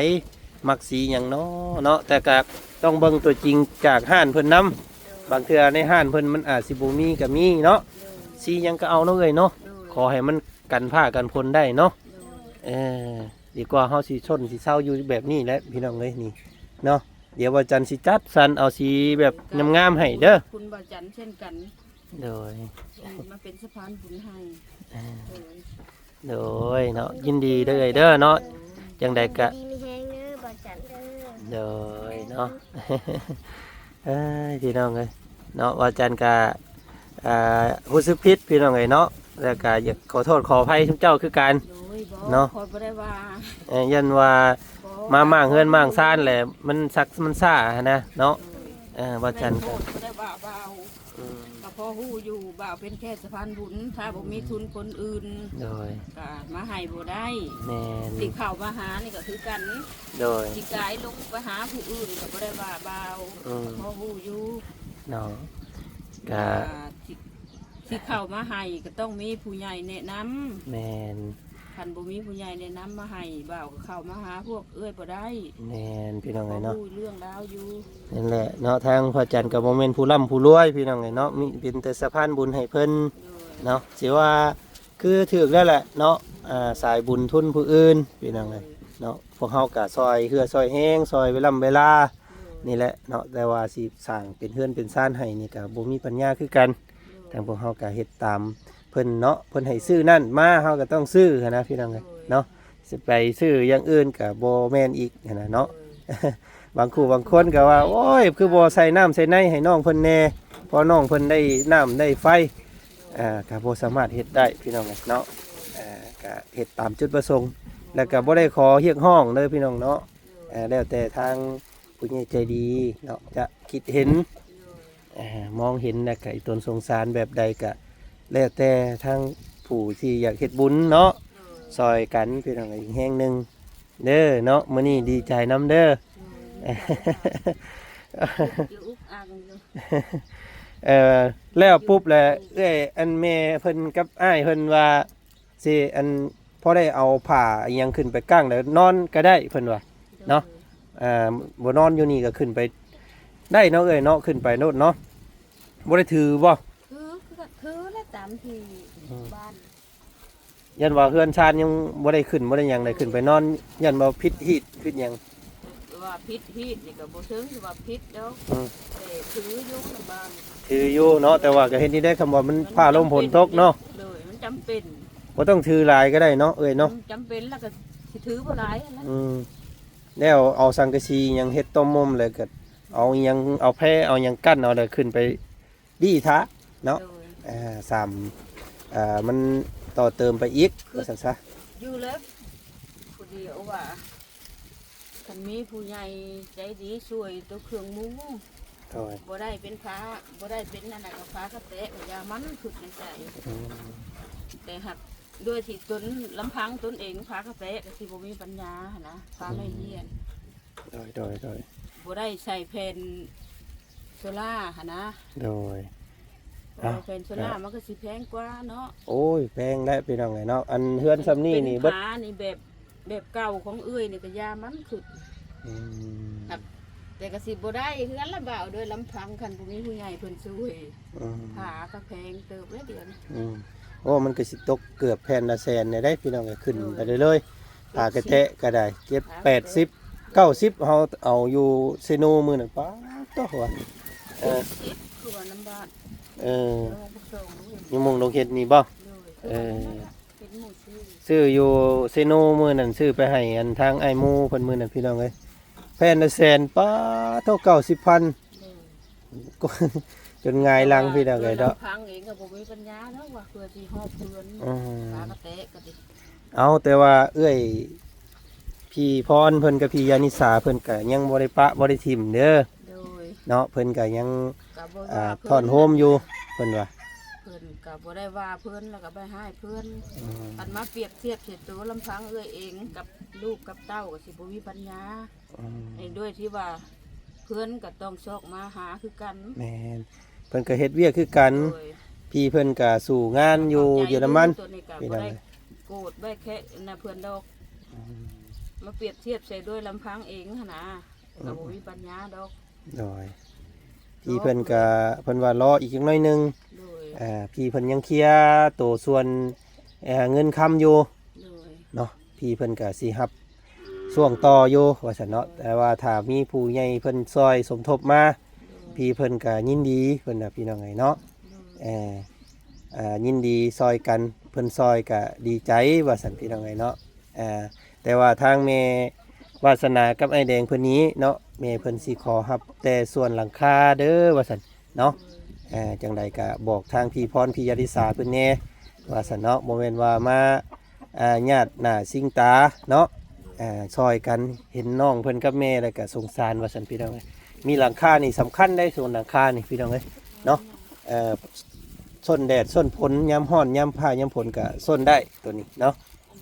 ມັກສີຫຍັງເນາະ ເນາະ ແຕ່ກະຕ້ອງເບິ່ງຕົວຈິງຈາກຮ້ານເພິ່ນນຳ. ບາງເທື່ອໃນຮ້ານເພິ່ນມັນອາດຊິບໍ່ມີກະມີເນາະ. ສີຫຍັງກະເອົາເນາະເອື້ອຍເນາະ. ໂດຍ ຂໍໃຫ້ມັນກັນຟ້າກັນຝົນໄດ້ເນາະ. ໂດຍ ເອີ ດີກວ່າເຮົາຊິຊົນຊິເຊົາຢູ່ແບບນີ້ແຫຼະ ພີ່ນ້ອງເອີຍ ນີ້ເນາະ. ດຽວບ່າວຈັນຊິຈັດສັນເອົາສີແບບງາມໆໃຫ້ເດີ. ຂອບຄຸນບ່າວຈັນເຊັ່ນກັນ ໂດຍ ທີ່ມາເປັນສະພານບຸນໃຫ້. ອ່າ ໂດຍ ໂດຍເນາະ ຍິນດີເດີເອື້ອຍເດີເນາະ. ໂດຍ ຈັ່ງໃດກະ ຢູ່ດີມີແຮງເດີບ່າວຈັນເດີ. ໂດຍເນາະ ເອີຍ ພີ່ນ້ອງເອີຍເນາະ ບ່າວຈັນກະ ອ່າ ຮູ້ສຶກຜິດພີ່ນ້ອງເອີຍເນາະ ແລ້ວກະຢາກຂໍໂທດຂໍອະໄພຊຸມເຈົ້າຄືກັນ. ໂດຍ ບໍ່ ເນາະ ຂ້ອຍບໍ່ໄດ້ວ່າ ເອີ ຢ້ານວ່າ ບໍ່ ມາມ້າງເຮືອນມ້າງຊານແຫຼະ ມັນຊັກມັນຊ້າຫັ້ນນະເນາະ. ໂດຍ ເອີ ບ່າວຈັນ ບໍ່ໄດ້ໂທດ ບໍ່ໄດ້ວ່າບ່າວ ອືມ ກໍພໍຮູ້ຢູ່ ບ່າວເປັນແຄ່ສະພານບຸນ ຖ້າບໍ່ມີ ອືມ ທຶນຄົນອື່ນ ໂດຍ ກໍມາໃຫ້ບໍ່ໄດ້. ແມ່ນ ຊິເຂົ້າມາຫານີ້ກໍຄືກັນ. ໂດຍ ຊິກາຍລົງໄປຫາຜູ້ອື່ນກໍບໍ່ໄດ້ວ່າບ່າວ. ອືມ ພໍຮູ້ຢູ່ເນາະ ກະ ຊິ ຊິເຂົ້າມາໃຫ້ກໍຕ້ອງມີຜູ້ໃຫຍ່ແນະນຳ. ແມ່ນ ຄັນບໍ່ມີຜູ້ໃຫຍ່ແນະນຳມາໃຫ້ ບ່າວກໍເຂົ້າມາຫາພວກເອື້ອຍບໍ່ໄດ້. ແມ່ນ ພີ່ນ້ອງເອີຍເນາະ ບໍ່ຮູ້ເລື່ອງລາວຢູ່. ນັ້ນແຫຼະເນາະ ທາງພະຈັນກໍບໍ່ແມ່ນຜູ້ລ່ຳຜູ້ລວຍພີ່ນ້ອງເອີຍເນາະ ມີເປັນແຕ່ສະພານບຸນໃຫ້ເພິ່ນ. ໂດຍ ເນາະ ຊິວ່າຄືຖືກແລ້ວແຫຼະເນາະ ອ່າ ສາຍບຸນທຶນຜູ້ອື່ນພີ່ນ້ອງເອີຍ ໂດຍ ເນາະ. ພວກເຮົາກໍຊ່ອຍເຫື່ອຊ່ອຍແຮງ ຊ່ອຍເວລາເວລາ ໂດຍ ນີ້ແຫຼະເນາະ ແຕ່ວ່າຊິສ້າງເປັນເຮືອນເປັນຊານໃຫ້ນີ້ກໍບໍ່ມີປັນຍາຄືກັນ. ໂດຍ ທາງພວກເຮົາກໍເຮັດຕາມເພິ່ນເນາະ ເພິ່ນໃຫ້ຊື້ນັ້ນມາ ເຮົາກໍຕ້ອງຊື້ຫັ້ນນະພີ່ນ້ອງເອີຍ ໂດຍ ເນາະ. ຊິໄປຊື້ຢ່າງອື່ນກໍບໍ່ແມ່ນອີກຫັ້ນນະເນາະ. ໂດຍ ບາງຄູ່ບາງຄົນກໍວ່າ ໂອ້ຍ ຄືບໍ່ໃສ່ນ້ຳໃສ່ໃນໃຫ້ນ້ອງເພິ່ນແດ່ ເພາະນ້ອງເພິ່ນໄດ້ນ້ຳໄດ້ໄຟ. ໂດຍ ອ່າ ກໍບໍ່ສາມາດເຮັດໄດ້ພີ່ນ້ອງເອີຍເນາະ. ອ່າ ກໍເຮັດຕາມຈຸດປະສົງ ແລ້ວກໍບໍ່ໄດ້ຂໍຮຽກຮ້ອງເດີພີ່ນ້ອງເນາະ. ໂດຍ ອ່າ ແລ້ວແຕ່ທາງ ຜູ້ໃຫຍ່ໃຈດີເນາະ ຈະຄິດເຫັນ ໂດຍ ເອີ ມອງເຫັນ ແລ້ວກະອີຕົນສົງສານແບບໃດກະແລ້ວແຕ່ທາງຜູ້ທີ່ຢາກເຮັດບຸນເນາະ. ໂດຍ ຊ່ອຍກັນພີ່ນ້ອງ ອີກແຮງໜຶ່ງເດີເນາະ. ມື້ນີ້ດີໃຈນຳເດີ. ໂດຍ ຢູ່ອຸກອັ່ງຢູ່ ເອີ ແລ້ວປຸບແລ້ວ ເອື້ອຍ ອັນແມ່ເພິ່ນກັບອ້າຍເພິ່ນວ່າ ຊິອັນ ພໍໄດ້ເອົາຜ້າອີ່ຫຍັງຂຶ້ນໄປກາງແລ້ວນອນກໍໄດ້ເພິ່ນວ່າເນາະ. ໂດຍ ອ່າ ບໍ່ນອນຢູ່ນີ້ກໍຂຶ້ນໄປໄດ້ເນາະເອື້ອຍເນາະ ຂຶ້ນໄປໂລດເນາະ. ບໍ່ໄດ້ຖືບໍ່? ຖື ຄື ຄືແຫຼະ ຕາມທີ່ ອືມ ບ້ານ ຢ້ານວ່າເຮືອນຊານຍັງບໍ່ໄດ້ຂຶ້ນ ບໍ່ໄດ້ຫຍັງ ໄດ້ຂຶ້ນໄປນອນ ຢ້ານວ່າຜິດຮີດຜິດຫຍັງ. ວ່າຜິດຮີດນີ້ກໍບໍ່ເຖິງຊິວ່າຜິດດອກ. ອືມ ແຕ່ຖືຢູ່ນຳບ້ານ ຖືຢູ່ເນາະ ແຕ່ວ່າກໍເຮັດນີ້ໄດ້ ຄຳວ່າມັນຟ້າລົມຝົນຕົກເນາະ. ໂດຍ ມັນຈຳເປັນ ບໍ່ຕ້ອງຖືຫຼາຍກໍໄດ້ເນາະເອື້ອຍເນາະ. ມັນຈຳເປັນແລ້ວກໍຊິຖືບໍ່ຫຼາຍຫັ້ນນະ. ອືມ ແລ້ວເອົາສັງກະສີຫຍັງເຮັດຕົ້ມມົມ ແລ້ວກໍເອົາຫຍັງ ເອົາແພ ເອົາຫຍັງກັ້ນເອົາ ແລ້ວຂຶ້ນໄປ ດີຖ້າເນາະ. ໂດຍ ອ່າ ສາມ ອ່າ ມັນຕໍ່ເຕີມໄປອີກ ຄື ວ່າຊັ້ນຊະ ຢູ່ແລ້ວ ຜູ້ດຽວວ່າ ຄັນມີຜູ້ໃຫຍ່ໃຈດີຊ່ວຍຕົວເຄື່ອງມຸງ ໂດຍ ບໍ່ໄດ້ເປັນພາ ບໍ່ໄດ້ເປັນອັນນັ້ນກໍພາກະແຕະ ກໍຢ່າມັນ ຄິດໃນໃຈ. ອືມ ແຕ່ຫາກດ້ວຍທີ່ຕົນລຳພັງຕົນເອງ ພາກະແຕະກໍຊິບໍ່ມີປັນຍາຫັ້ນນະ ພາ ອືມ ໄດ້ຮຽນ. ໂດຍ ໂດຍ ໂດຍ ບໍ່ໄດ້ໃສ່ແຜ່ນໂຊລາຫັ້ນນະ. ໂດຍ ເອົາ ແຜ່ນໂຊລາ ເອົາ ມັນກໍຊິແພງກວ່າເນາະ. ໂອ້ຍ ແພງແຫຼະພີ່ນ້ອງເອີຍເນາະ ອັນເຮືອນຊ່ຳນີ້ນີ້ເບິດ ເປັນຜານີ້ແບບ ແບບເກົ່າຂອງເອື້ອຍນີ້ກໍຢ່າມັນຂຶ້ນ. ອືມ ແຕ່ກໍຊິບໍ່ໄດ້ເຮືອນລະບ່າວ ດ້ວຍລຳພັງ ຄັນບໍ່ມີຜູ້ໃຫຍ່ເພິ່ນຊ່ວຍ. ອືມ ຜາກໍແພງເຕີບເດ້ດຽວນີ້. ອືມ ໂອ້ ມັນກໍຊິຕົກເກືອບແຜ່ນລະແສນແດ່ເດ້ພີ່ນ້ອງເອີຍ ຂຶ້ນໄປເລື້ອຍໆ. ໂດຍ ຜາກະແຕະກໍໄດ້ ເຈັດ ແປດສິບ ເກົ້າສິບ ເຮົາເອົາຢູ່ເຊໂນມື້ນັ້ນ ປາດໂທ້ ວ່າ ເອີ ເຈັດສິບ ຄືວ່ານຳບ້ານ ເອີ ຢູ່ມຸງດົງເຫັດນີ້ບໍ່? ໂດຍ ເອີ ເຫັນໝູ່ຊື້ ຊື້ຢູ່ເຊໂນມື້ນັ້ນ ຊື້ໄປໃຫ້ອັນທາງອ້າຍໝູ່ເພິ່ນມື້ນັ້ນ ພີ່ນ້ອງເອີຍ ແຜ່ນລະແສນ ປາດໂທ້ ເກົ້າສິບພັນ. ໂດຍ ຈົນຫງາຍຫຼັງພີ່ນ້ອງເອີຍເນາະ. ລຳພັງເອງກໍບໍ່ມີປັນຍາເນາະ ວ່າເພື່ອຊິຮອບເຮືອນ. ອືມ ພາກະແຕະກໍດີ. ເອົາ ແຕ່ວ່າເອື້ອຍ ພີ່ພອນເພິ່ນກັບພີ່ຍານິສາເພິ່ນກໍຍັງບໍ່ໄດ້ປະບໍ່ໄດ້ຖິ້ມເດີ. ໂດຍ ເນາະ ເພິ່ນກໍຍັງ ກໍບໍ່ວ່າ ອ່າ ເພິ່ນ ທ້ອນໂຮມຢູ່ ເພິ່ນວ່າ ເພິ່ນກໍບໍ່ໄດ້ວ່າເພິ່ນ ແລ້ວກໍບໍ່ໄດ້ຮ້າຍເພິ່ນ. ອືມ ຄັນມາປຽບທຽບໃສ່ໂຕລຳພັງເອື້ອຍເອງກັບລູກກັບເຕົ້າ ກໍຊິບໍ່ມີປັນຍາ. ອືມ ເຫັນດ້ວຍທີ່ວ່າເພິ່ນກໍຕ້ອງຊອກມາຫາຄືກັນ. ແມ່ນ ເພິ່ນກໍເຮັດວຽກຄືກັນ. ໂດຍ ພີ່ເພິ່ນກໍສູ້ງານຢູ່ເຢຍລະມັນ. ຕົວນີ້ກໍບໍ່ໄດ້ໂກດໄວ້ແຄ່ນະເພິ່ນດອກ. ອືມ ມາປຽບທຽບໃສ່ດ້ວຍລຳພັງເອງຫັ້ນນະ ອືມ ກໍບໍ່ມີປັນຍາດອກ. ໂດຍ ພີ່ເພິ່ນກໍ ເພິ່ນວ່າລໍອີກຈັກໜ້ອຍໜຶ່ງ. ໂດຍ ອ່າ ພີ່ເພິ່ນຍັງເຄຍໂຕສ່ວນ ເອີ ເງິນຄຳຢູ່. ໂດຍ ເນາະ ພີ່ເພິ່ນກໍຊິຮັບ ຊ່ວງຕໍ່ຢູ່ວ່າຊັ້ນເນາະ. ແຕ່ວ່າຖ້າມີຜູ້ໃຫຍ່ເພິ່ນຊ່ອຍສົມທົບມາ ພີ່ເພິ່ນກໍຍິນດີ ເພິ່ນວ່າ ພີ່ນ້ອງເອີຍເນາະ. ເອີ ອ່າ ຍິນດີຊ່ອຍກັນ ເພິ່ນຊ່ອຍກໍດີໃຈວ່າຊັ້ນ ພີ່ນ້ອງເອີຍເນາະ. ອ່າ ແຕ່ວ່າທາງແມ່ວາດສະໜາກັບອ້າຍແດງເພິ່ນນີ້ເນາະ ແມ່ເພິ່ນຊິຂໍຮັບແຕ່ສ່ວນຫຼັງຄາເດີວ່າຊັ້ນເນາະ. ອ່າ ຈັ່ງໃດກໍບອກທາງພີ່ພອນ ພີ່ຢາລິສາເພິ່ນແດ່ວ່າຊັ້ນເນາະ. ບໍ່ແມ່ນວ່າມາ ອ່າ ຍາດໜ້າຊິງຕາເນາະ ອ່າ ຊ່ອຍກັນ. ເຫັນນ້ອງເພິ່ນກັບແມ່ແລ້ວກໍສົງສານວ່າຊັ້ນ ພີ່ນ້ອງເອີຍ. ມີຫຼັງຄານີ້ສຳຄັນເດ້ ສ່ວນຫຼັງຄານີ້ ພີ່ນ້ອງເອີຍເນາະ. ເອີ ຊົນແດດຊົນຝົນ ຍາມຮ້ອນຍາມຟ້າຍາມຝົນກໍຊົນໄດ້ໂຕນີ້ເນາະ.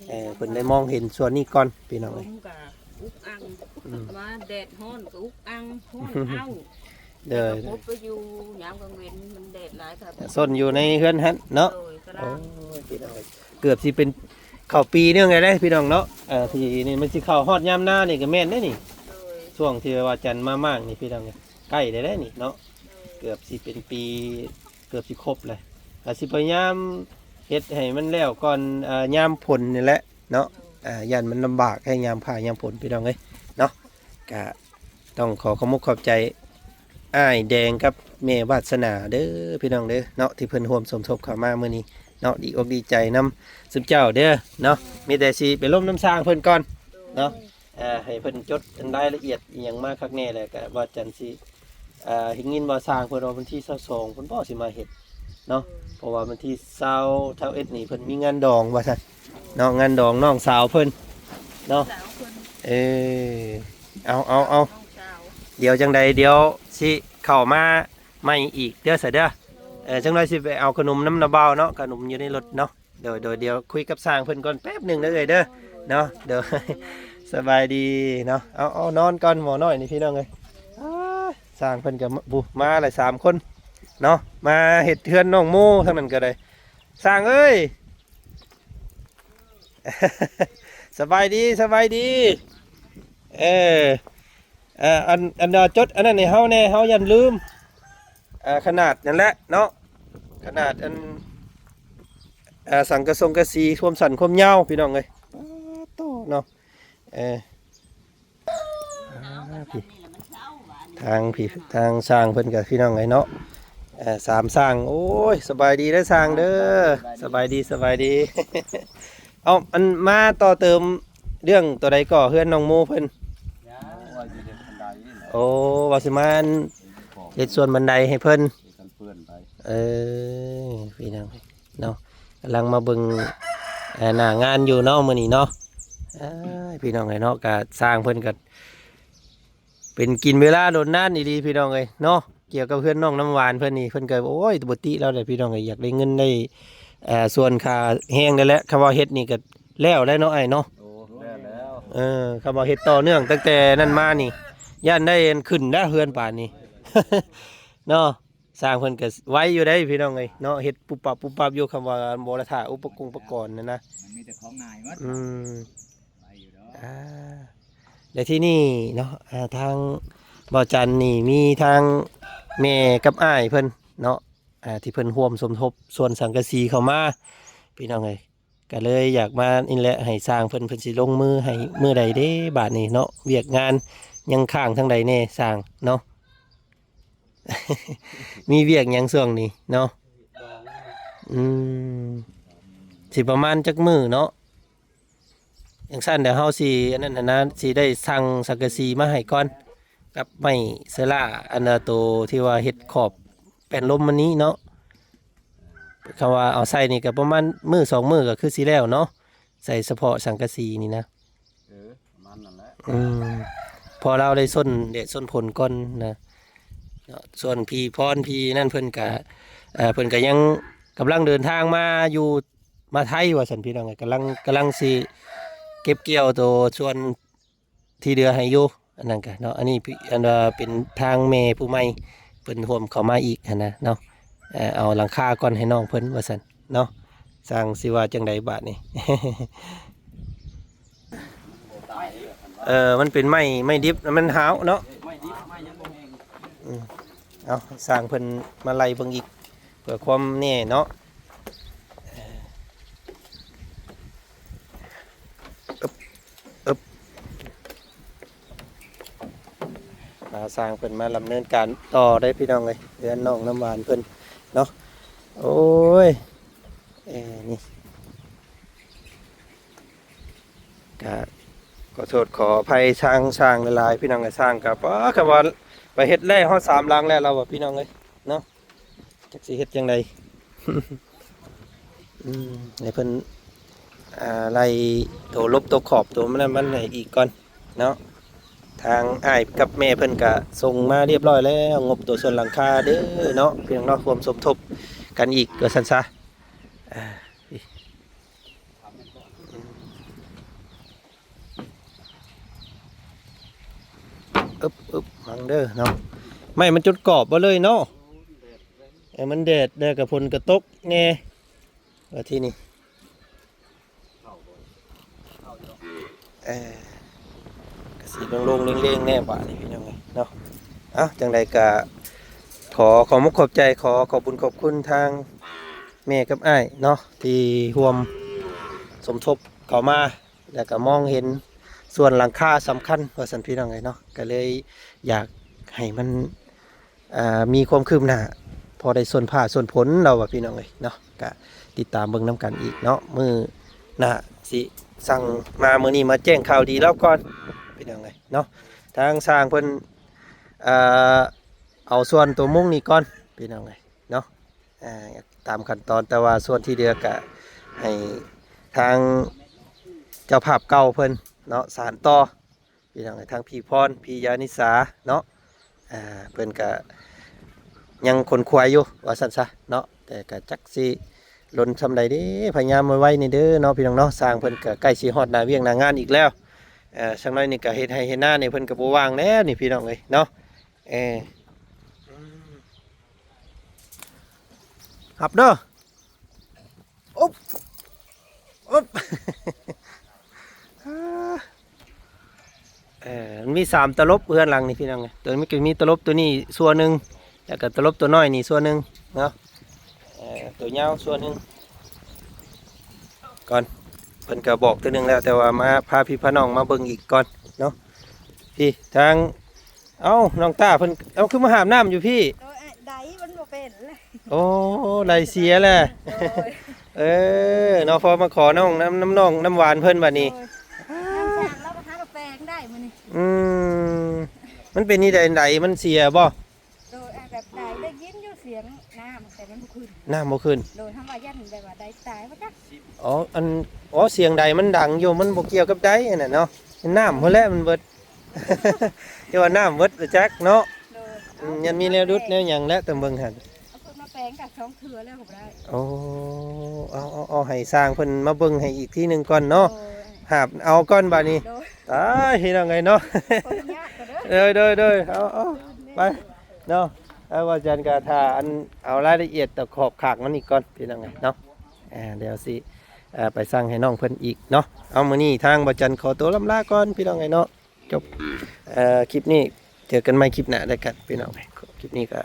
ເອີ ເພິ່ນໄດ້ມອງເຫັນສ່ວນນີ້ກ່ອນ ພີ່ນ້ອງເອີຍ. ຜົມກະອຸກອັ່ງ ອືມ ວ່າແດດຮ້ອນກະອຸກອັ່ງ ຮ້ອນເອົາ ໂດຍ ແລ້ວກະພົບໄປຢູ່ຍາມກາງເວັນ ມັນແດດຫຼາຍກໍຊົນຢູ່ໃນເຮືອນຫັ້ນເນາະ. ໂດຍ ໂອ້ຍ ພີ່ນ້ອງເອີຍ ເກືອບຊິເປັນເຂົ້າປີໜຶ່ງແລ້ວເດ້ ພີ່ນ້ອງເນາະ. ເອີ ທີ່ນີ້ມັນຊິເຂົ້າຮອດຍາມນານີ້ກໍແມ່ນເດ້ນີ້. ໂດຍ ຊ່ວງທີ່ວ່າຈັນມາມ້າງນີ້ ພີ່ນ້ອງເອີຍ ໃກ້ແລ້ວເດ້ນີ້ເນາະ. ໂດຍ ເກືອບຊິເປັນປີ ເກືອບຊິຄົບແລ້ວ ກໍຊິພະຍາຍາມເຮັດໃຫ້ມັນແລ້ວກ່ອນ ອ່າ ຍາມຝົນນີ້ແຫຼະເນາະ. ອ່າ ຢ້ານມັນລຳບາກໃຫ້ຍາມຟ້າຍາມຝົນ ພີ່ນ້ອງເອີຍເນາະ. ກະຕ້ອງຂໍຂອບມຸກຂອບໃຈອ້າຍແດງກັບແມ່ວາດສະໜາເດີ ພີ່ນ້ອງເດີເນາະ ທີ່ເພິ່ນຮ່ວມສົມທົບເຂົ້າມາມື້ນີ້ເນາະ. ດີອົກດີໃຈນຳຊຸມເຈົ້າເດີເນາະ. ມີແຕ່ຊິໄປລົມນຳຊ່າງເພິ່ນກ່ອນເນາະ. ອ່າ ໃຫ້ເພິ່ນຈົດລາຍລະອຽດອີ່ຫຍັງມາຄັກແນ່ ແລ້ວກະວ່າຈັ່ງຊິ ອ່າ ໄດ້ຍິນວ່າຊ່າງເພິ່ນວ່າວັນທີຊາວສອງເພິ່ນບໍ່ຊິມາເຮັດເນາະ. ເພາະວ່າວັນທີຊາວ ຊາວເອັດນີ້ເພິ່ນມີງານດອງວ່າຊັ້ນເນາະ ງານດອງນ້ອງສາວເພິ່ນເນາະ. ເອີ ເອົາ ເອົາ ເອົາ ດຽວຈັ່ງໃດດຽວຊິເຂົ້າມາໃໝ່ອີກເດີ ຊະເດີ. ເອີ ຈັກໜ່ອຍຊິໄປເອົາຂະໜົມນຳນ້າບ່າວເນາະ ຂະໜົມຢູ່ໃນລົດເນາະ. ໂດຍ ໂດຍ ດຽວຄຸຍກັບຊ່າງເພິ່ນກ່ອນແປັບໜຶ່ງເດີເອີຍເດີເນາະ. ໂດຍ ສະບາຍດີເນາະ. ເອົາ ເອົາ ນອນກ່ອນໝໍນ້ອຍນີ້ ພີ່ນ້ອງເອີຍ. ອ້າ ຊ່າງເພິ່ນກໍມາ ມາຫຼາຍສາມຄົນເນາະ ມາເຮັດເຮືອນນ້ອງໂມທາງນັ້ນກໍໄດ້. ຊ່າງເອີຍ ສະບາຍດີ ສະບາຍດີ. ເອີ ເອີ ອັນ ອັນ ຈົດອັນນັ້ນໃຫ້ເຮົາແດ່ ເຮົາຢ້ານລືມ. ອ່າ ຂະໜາດນັ້ນແຫຼະເນາະ ຂະໜາດອັນ ອ່າ ສັງກະສົງກະສີ ຄວາມສັ້ນຄວາມຍາວ ພີ່ນ້ອງເອີຍ. ປາດໂທ້ເນາະ. ເອີ ອ່າ ພີ່ ທາງພີ່ ທາງຊ່າງເພິ່ນກໍ ພີ່ນ້ອງເອີຍເນາະ. ເອີ ສາມຊ່າງ. ໂອ້ຍ ສະບາຍດີເດີຊ່າງເດີ ສະບາຍດີ ສະບາຍດີ. ເອົາ ອັນ ມາຕໍ່ເຕີມເລື່ອງໂຕໃດກໍ ເຮືອນນ້ອງໂມເພິ່ນ? ໂອ້ ວ່າຊິມາອັນເຮັດສ່ວນບັນໄດໃຫ້ເພິ່ນ. ເອີ ພີ່ນ້ອງເນາະ ກຳລັງມາເບິ່ງ ເອີ ໜ້າງານຢູ່ເນາະ ມື້ນີ້ເນາະ. ເອີ ພີ່ນ້ອງເອີຍເນາະ ກະຊ່າງເພິ່ນກະ ເປັນກິນເວລາດົນນານອີ່ຫຼີ ພີ່ນ້ອງເອີຍເນາະ. ກ່ຽວກັບເຮືອນນ້ອງນ້ຳຫວານເພິ່ນນີ້ ເພິ່ນກໍ ໂອ້ຍ ບໍ່ຕິລາວແຫຼະ ພີ່ນ້ອງເອີຍ ຢາກໄດ້ເງິນໄດ້ ເອີ ສ່ວນຄ່າແຮງນັ້ນແຫຼະ. ຄຳວ່າເຮັດນີ້ກໍແລ້ວແລ້ວເນາະ ອ້າຍເນາະ. ໂອ້ ແລ້ວແລ້ວ. ເອີ ຄຳວ່າເຮັດຕໍ່ເນື່ອງຕັ້ງແຕ່ນັ້ນມານີ້ ຢ້ານໄດ້ອັນຂຶ້ນນະ ເຮືອນປານນີ້ ເນາະ. ຊ່າງເພິ່ນກໍໄວຢູ່ເດ້ ພີ່ນ້ອງເອີຍເນາະ ເຮັດປຸບປັບປຸບປັບຢູ່. ຄຳວ່າບໍ່ໄດ້ຖ້າອຸປະກົງປະກອນນັ້ນນະ ມັນມີແຕ່ຂອງງ່າຍໝົດ. ອືມ ໄວຢູ່ດອກ. ອ່າ ແລະ ທີ່ນີ້ເນາະ ອ່າ ທາງບ່າວຈັນນີ້ມີທາງແມ່ກັບອ້າຍເພິ່ນເນາະ ອ່າ ທີ່ເພິ່ນຮ່ວມສົມທົບສ່ວນສັງກະສີເຂົ້າມາ ພີ່ນ້ອງເອີຍ. ກໍເລີຍຢາກມານີ້ແຫຼະ ໃຫ້ຊ່າງເພິ່ນ ເພິ່ນຊິລົງມືໃຫ້ມື້ໃດເດ້ບາດນີ້ເນາະ. ວຽກງານຍັງຄ້າງທາງໃດແດ່ຊ່າງເນາະ? ມີວຽກຫຍັງຊ່ວງນີ້ເນາະ? ອືມ ຊິປະມານຈັກມື້ເນາະ? ຈັ່ງຊັ້ນດຽວເຮົາຊິອັນນັ້ນຫັ້ນນະ ຊິໄດ້ສັ່ງສັງກະສີມາໃຫ້ກ່ອນ ກັບໄມ້ເຊີລ່າ ອັນນະ ໂຕທີ່ວ່າເຮັດຂອບແປ້ນລົມມັນນີ້ເນາະ. ຄຳວ່າເອົາໃສ່ນີ້ກໍປະມານມື້ສອງມື້ກໍຄືຊິແລ້ວເນາະ ໃສ່ສະເພາະສັງກະສີນີ້ນະ. ເອີ ປະມານນັ້ນແຫຼະ. ອືມ ພໍລາວໄດ້ຊົນແດດຊົນຝົນກ່ອນນະເນາະ. ສ່ວນພີ່ພອນ ພີ່ນັ້ນເພິ່ນກະ ເອີ ເພິ່ນກະຍັງກຳລັງເດີນທາງມາຢູ່ ມາໄທວ່າຊັ້ນ ພີ່ນ້ອງເອີຍ. ກຳລັງ ກຳລັງຊິເກັບກ່ຽວໂຕສ່ວນ ທີ່ເຫຼືອໃຫ້ຢູ່ ອັນນັ້ນກະເນາະ. ອັນນີ້ ອັນວ່າເປັນທາງແມ່ຜູ້ໃໝ່ ເພິ່ນຮ່ວມເຂົ້າມາອີກຫັ້ນນະເນາະ. ເອີ ເອົາຫຼັງຄາກ່ອນໃຫ້ນ້ອງເພິ່ນວ່າຊັ້ນເນາະ. ຊ່າງຊິວ່າຈັ່ງໃດບາດນີ້? ເອີ ມັນເປັນໄມ້ ໄມ້ດິບ ມັນຫ້າວເນາະ. ອືມ ເອົາ ຊ່າງເພິ່ນມາໄລ່ເບິ່ງອີກ ເພື່ອຄວາມແນ່ເນາະ. ອຶບ ອຶບ ພາຊ່າງເພິ່ນມາດຳເນີນການຕໍ່ເດ້ພີ່ນ້ອງເອີຍ ເຮືອນນ້ອງນ້ຳຫວານເພິ່ນເນາະ. ໂອ້ຍ ເອີ ນີ້ ກະຂໍໂທດຂໍອະໄພທາງຊ່າງຫຼາຍໆ ພີ່ນ້ອງເອີຍ. ຊ່າງກະ ປ້າ ຄຳວ່າໄປເຮັດແລ້ວຮອດສາມຫຼັງແລ້ວລາວວ່າ ພີ່ນ້ອງເອີຍເນາະ. ຈັກຊິເຮັດຈັ່ງໃດ ອືມ ໃຫ້ເພິ່ນ ອ່າ ໄລ່ໂຕລົບໂຕຂອບໂຕມັນນັ້ນມັນໃຫ້ອີກກ່ອນເນາະ. ທາງອ້າຍກັບແມ່ເພິ່ນກະສົ່ງມາຮຽບຮ້ອຍແລ້ວ ງົບໂຕສ່ວນຫຼັງຄາເດີເນາະ ພີ່ນ້ອງເນາະ. ຮ່ວມສົມທົບກັນອີກວ່າຊັ້ນຊະ. ອ່າ ອຶບ ອຶບ ຟັງເດີເນາະ ໄມ້ມັນຈົນກອບເບິດເລີຍເນາະ. ເອີ ມັນແດດ ແດດກັບຝົນກະຕົກແດ່ ວ່າທີນີ້ ເອີ ກະຊິໂລ່ງໆເລງໆແດ່ບາດນີ້ ພີ່ນ້ອງເອີຍເນາະ. ເອົ້າ ຈັ່ງໃດກະຂໍຂອບມຸກຂອບໃຈ ຂໍຂອບບຸນຂອບຄຸນທາງແມ່ກັບອ້າຍເນາະ ທີ່ຮ່ວມສົມທົບເຂົ້າມາ ແລ້ວກະມອງເຫັນສ່ວນຫຼັງຄາສຳຄັນວ່າຊັ້ນ ພີ່ນ້ອງເອີຍເນາະ. ກະເລີຍຢາກໃຫ້ມັນ ອ່າ ມີຄວາມຄືບໜ້າ ພໍໄດ້ສົນຜ້າສົນຜົນລາວວ່າ ພີ່ນ້ອງເອີຍເນາະ. ກະຕິດຕາມເບິ່ງນຳກັນອີກເນາະ ມື້ໜ້າຊິສັ່ງມາ. ມື້ນີ້ມາແຈ້ງຂ່າວດີລາວກ່ອນ ພີ່ນ້ອງເອີຍເນາະ. ທາງຊ່າງເພິ່ນ ເອີ ເອົາສ່ວນໂຕມຸງນີ້ກ່ອນ ພີ່ນ້ອງເອີຍເນາະ. ອ່າ ຕາມຂັ້ນຕອນ ແຕ່ວ່າສ່ວນທີ່ເຫຼືອກະໃຫ້ທາງເຈົ້າພາບເກົ່າເພິ່ນເນາະ ສານຕໍ່ ພີ່ນ້ອງເອີຍ ທາງພີ່ພອນ ພີ່ຍານິສາເນາະ. ອ່າ ເພິ່ນກະຍັງຂົນຂວາຍຢູ່ວ່າຊັ້ນຊະເນາະ ແຕ່ກະຈັກຊິດົນຊ່ຳໃດເດ້. ພະຍາຍາມໄວໆນີ້ເດີເນາະ ພີ່ນ້ອງເນາະ. ຊ່າງເພິ່ນກະໃກ້ຊິຮອດໜ້າວຽກໜ້າງານອີກແລ້ວ. ເອີ ສັກໜ້ອຍນີ້ກະເຮັດໄຮ່ເຮັດນານີ້ ເພິ່ນກະບໍ່ວ່າງແລ້ວນີ້ ພີ່ນ້ອງເອີຍເນາະ. ເອີ ຮັບເດີ ອົບ ອົບ ເອີ ມັນມີສາມຕະຫຼົບເຮືອນຫຼັງນີ້ ພີ່ນ້ອງເອີຍ. ໂຕນີ້ກະມີຕະຫຼົບໂຕນີ້ສ່ວນໜຶ່ງ ແລ້ວກະຕະຫຼົບໂຕນ້ອຍນີ້ສ່ວນໜຶ່ງເນາະ. ເອີ ໂຕຍາວສ່ວນໜຶ່ງກ່ອນ ເພິ່ນກະບອກເທື່ອໜຶ່ງແລ້ວ ແຕ່ວ່າມາພາພີ່ພານ້ອງມາເບິ່ງອີກກ່ອນເນາະ. ພີ່ ທາງ ເອົ້າ ນ້ອງຕ້າເພິ່ນ ເອົາ ຄືມາຫາບນ້ຳຢູ່ພີ້? ໂອ້ຍ ໄດມັນບໍ່ເປັນແຫຼະ. ໂອ້ ໄດເສຍແຫຼະ. ໂດຍ ເອີ ເນາະ ພໍມາຂໍນ້ຳ ນ້ຳ ນ້ຳນ້ອງນ້ຳຫວານເພິ່ນບາດນີ້. ໂດຍ ນ້ຳສ້າງລາວກໍຫາມາແປງໄດ້ມື້ນີ້. ອືມ ມັນເປັນນີ້ໃດ ໄດມັນເສຍບໍ່? ໂດຍ ແບບໃດໄດ້ຍິນຢູ່ສຽງນ້ຳ ແຕ່ມັນບໍ່ຂຶ້ນ ນ້ຳບໍ່ຂຶ້ນ. ໂດຍ ເຮົາວ່າຢ້ານແບບວ່າໃດຕາຍບໍ່ຈັກ. ອໍ ອັນ ອໍ ສຽງໃດມັນດັງຢູ່ ມັນບໍ່ກ່ຽວກັບໃດອັນນັ້ນເນາະ ນ້ຳພຸ້ນແຫຼະມັນເບິດ. ເຈົ້າວ່ານ້ຳເບິດບໍ່ຈັກເນາະ. ໂດຍ ອືມ ຍັງມີແນວດຸດແນວຫຍັງແຫຼະ ແຕ່ເບິ່ງຫັ້ນ ເອົາເພິ່ນມາແປງກະສອງເທື່ອແລ້ວກໍບໍ່ໄດ້. ໂອ້ ເອົາ ເອົາ ເອົາໃຫ້ຊ່າງເພິ່ນມາເບິ່ງໃຫ້ອີກທີໜຶ່ງກ່ອນເນາະ. ໂດຍ ຫາບເອົາກ່ອນບາດນີ້. ໂດຍ ຕາຍ ພີ່ນ້ອງເອີຍເນາະ. ໂອ້ຍ ຍາກເດີ. ໂດຍ ໂດຍ ໂດຍ ເອົາ ເອົາ ໄປເນາະ. ເອົາ ວ່າຈັ່ງກະຖ້າອັນ ເອົາລາຍລະອຽດຕະຂອບຂາກມັນອີກກ່ອນ ພີ່ນ້ອງເອີຍເນາະ. ອ່າ ດຽວຊິ ເອີ ໄປສັ່ງໃຫ້ນ້ອງເພິ່ນອີກເນາະ. ເອົາ ມື້ນີ້ທາງບ່າວຈັນຂໍຕົວລ່ຳລາກ່ອນ ພີ່ນ້ອງເອີຍເນາະ. ຈົບ ເອີ ຄລິບນີ້ ເຈີກັນໃໝ່ຄລິບໜ້າແລ້ວກັນ ພີ່ນ້ອງ. ຄລິບນີ້ກໍ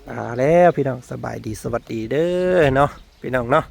ລາແລ້ວ ພີ່ນ້ອງ. ສະບາຍດີ ສະຫວັດດີເດີເນາະ ພີ່ນ້ອງເນາະ.